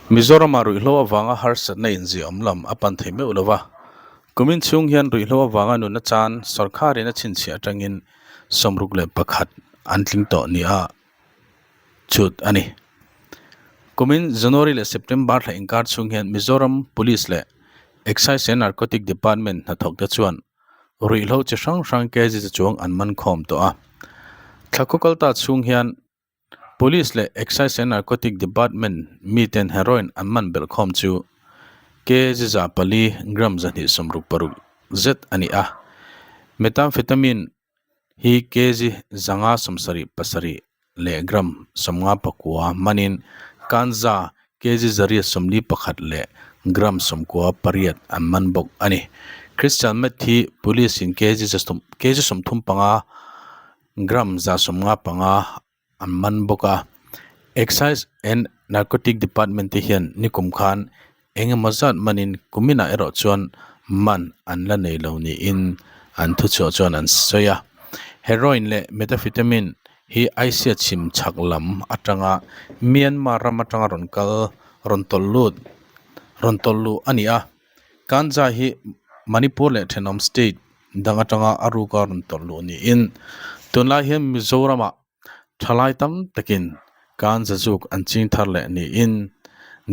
Mizoramah ruihhlo avanga harsatna inziahawm lam a pan thei meuh lo va, kumin chhung hian ruihhlo avanga nunna chan sorkarin a chhinchhiah atangin 61 an tling tawh nia chhut a ni. Kumin January leh September thla inkar chhung hian Mizoram Police leh Excise and Narcotic Department hnathawkte chuan ruihhlo chi hrang hrang kg chi chuang an man khawm tawh a. Thla khaw kal ta chhung hian Police leh Excise and Narcotic Department miten heroin an man belh khawm chu kg 400 gram 266 zet a ni a. Methamphetamine hi kg 577 leh gram 59 manin ganja kg 841 leh gram 98 an man bawk a ni. Crystal meth hi police in kg 35 gram 155 an man bawk a. Excise and Narcotic Department te hian nikum khan eng emaw zat manin kuminah erawh chuan man an la nei lo niin an thuchhuah chuan an sawi a. Heroin leh methamphetamine hi Asia chhim chhak lam atanga Myanmar ram atanga rawn kal rawn tawlh lut rawn tawlh luh a ni a. Ganja hi Manipur leh thenawm state dang atanga a ruka rawn tawlh luh niin tunlai hian Mizoramah thalai tam takin ganja zuk an ching thar leh niin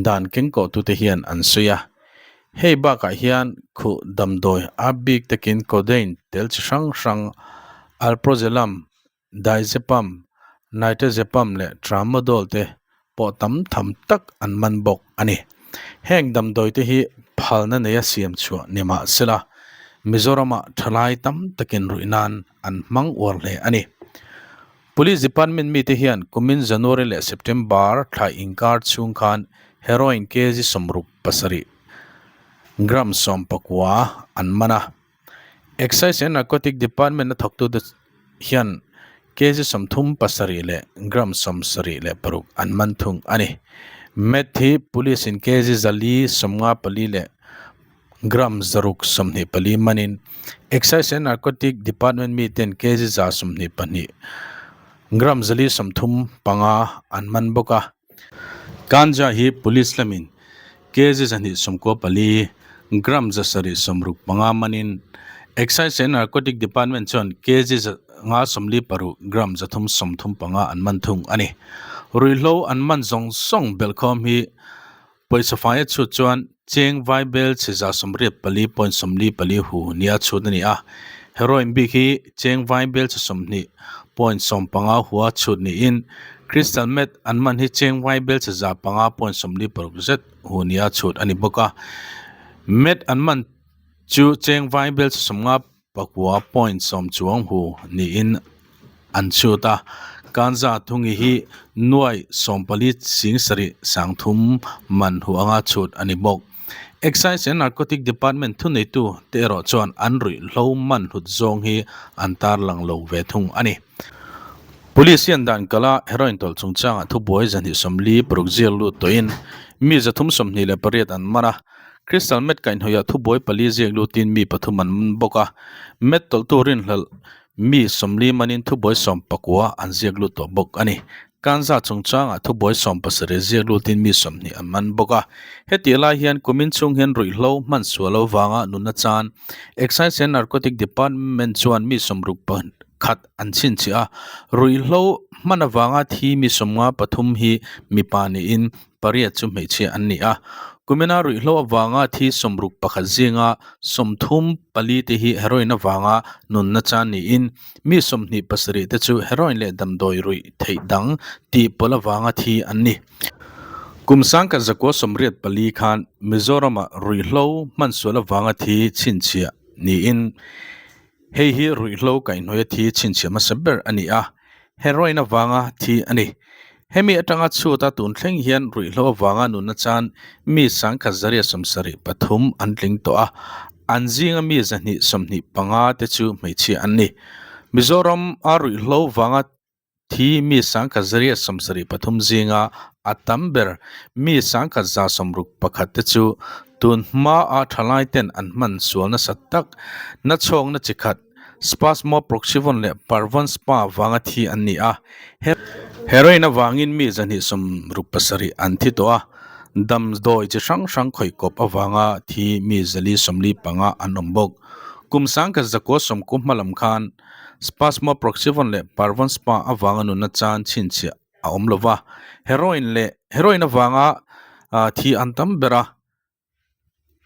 dan keng kawh tute hian an sawi a. Hei bakah hian khuh damdawi a bik takin codeine tel chi hrang hrang alprazolam Diazepam, Nitrazepam leh Tramadol te pawh tam tham tak an man bawk a ni. Heng damdawi te hi phalna neia siam chhuah ni mah sela, Mizoramah thalai tam takin ruih nan an hmang uar hle a ni. Police Department mite hian kumin January leh September thla inkar chhung khan heroin kg 67, gram 19 an man a. Excise and Narcotic Department a thawktute hian kg 37 leh gram 76 an man thung a ni. Meth hi police in kg 454 leh gram 624 manin Excise and Narcotic Department miten kg 122 gram 435 an man bawk a. Ganja hi police lamin kg 294, gram 765 manin Excise and Narcotic Department chuan kg 156, gram 335 an man thung a ni. Ruihhlo an man zawng zawng belhkhawm hi pawisa faia chhut chuan cheng vai bel chhe 84.44 hu nia chhut a ni a. Heroin bik hi cheng vai bel chhe 20.15 hua chhut niin Crystal meth an man hi cheng vai bel chhe 5.46 zet hu nia chhut a ni bawk a. Meth an man chu cheng vai bel chhe 59.10 chuang hu niin an chhut a. Ganja thungi hi nuai 14 7 sangthum man hu anga chhut a ni bawk. Excise and Narcotic Department thuneitu te erawh chuan an ruihhlo man hlut zawng hi an tarlang lo ve thung a ni. Police hian dan kala heroin tawlh chungchangah thubuai 246 ziak lut tawhin mi 328 an man a. Crystal meth kaihhnawihah thubuai pali ziak lutin mi pathum an man bawk a. Meth tawlhtu rinhlelh mi 40 manin thubuai 19 an ziak lut tawh bawk a ni. Ganja chungchangah thubuai 17 ziak lutin mi 20 an man bawk a. Hetih lai hian kumin chhung hian ruihhlo hman sual avanga nunna chan Excise and Narcotic Department chuan mi 61 khat an chhinchhiah a, ruihhlo hman avanga thi mi 53 hi mipa niin pariat chu hmeichhia an ni a. Kumina ruihhlo avanga thi 61 zinga 34 te hi heroin avanga nunna chan niin mi 27 te chu heroin leh damdawi ruih theih dang tih pawlh avanga thi an ni. Kum sangkhat zakua 84 khan Mizoramah ruihhlo hman sual avanga thi chhinchhiah niin Hei hi ruihhlo kaihhnawia thi chhinchhiah hmasa ber a ni a, heroin avanga thi a ni. Hemi atanga chhuata tun thleng hian ruihhlo avanga nunna chan mi sangkhat zaria 73 an tling tawh a, an zinga mi 225 te chu hmeichhia an ni. Mizoram a ruihhlo vanga Thi mi sangkhat zaria 73 zinga a tam ber mi sangkhat 161 te chu tun hmaa thalai ten an hman sual nasa tak na chhawkna chi khat Spasmo Proxyvon leh Parvon Spa vanga thi an ni a. Heroin avangin mi 267 an thi tawh a. Damdawi chi hrang hrang khawih kawp avanga thi mi 445 an awm bawk. Kum 1990 hma lam khan Spasmo Proxyvon leh Parvon Spa avanga nunna chan chhinchhiah a awm lo va, heroin leh heroin avanga thi an tam ber a.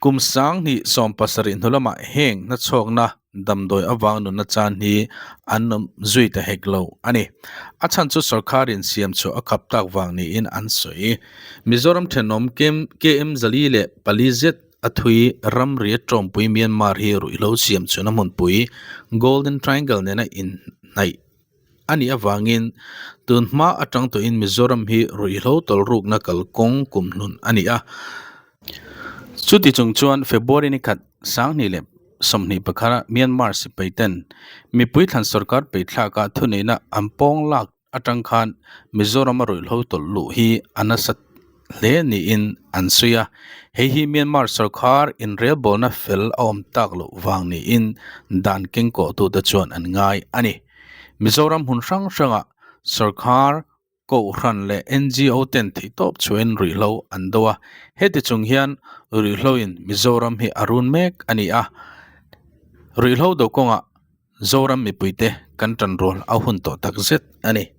Kum 2017 hnu lamah heng hnachhawkna damdawi avang nunna chan hi an awm zui ta hek lo a ni. A chhan chu sorkarin siam chhuah a khap tak vang niin an sawi. Mizoram thenawm KM 404 zet a thui ramri tawmpui Myanmar hi ruihhlo siam chhuahna hmunpui Golden Triangle nena inhnaih a nih avangin tun hma atang tawhin Mizoram hi ruihhlo tawlhrukna kalkawng kumhlun a ni a. Chuti chung chuan February ni khat 2021 a Myanmar sipai ten mipui thlan sorkar peithlaka thuneihna an pawng lak atang khan Mizoram a ruihhlo tawlh luh hi a nasa hle niin an sawi a. Hei hi Myanmar sorkar inrelbawlna fel a awm tak loh vang niin dan kengkawhtute chuan an ngai a ni. Mizoram hmun hrang hrangah sorkar, kohhran leh NGO ten theihtawp chhuahin ruihhlo an do a. Heti chung hian ruihhloin Mizoram hi a run mek a ni a. Ruihhlo do kawngah Zoram mipuite kan tanrual a hun tawh takzet a ni.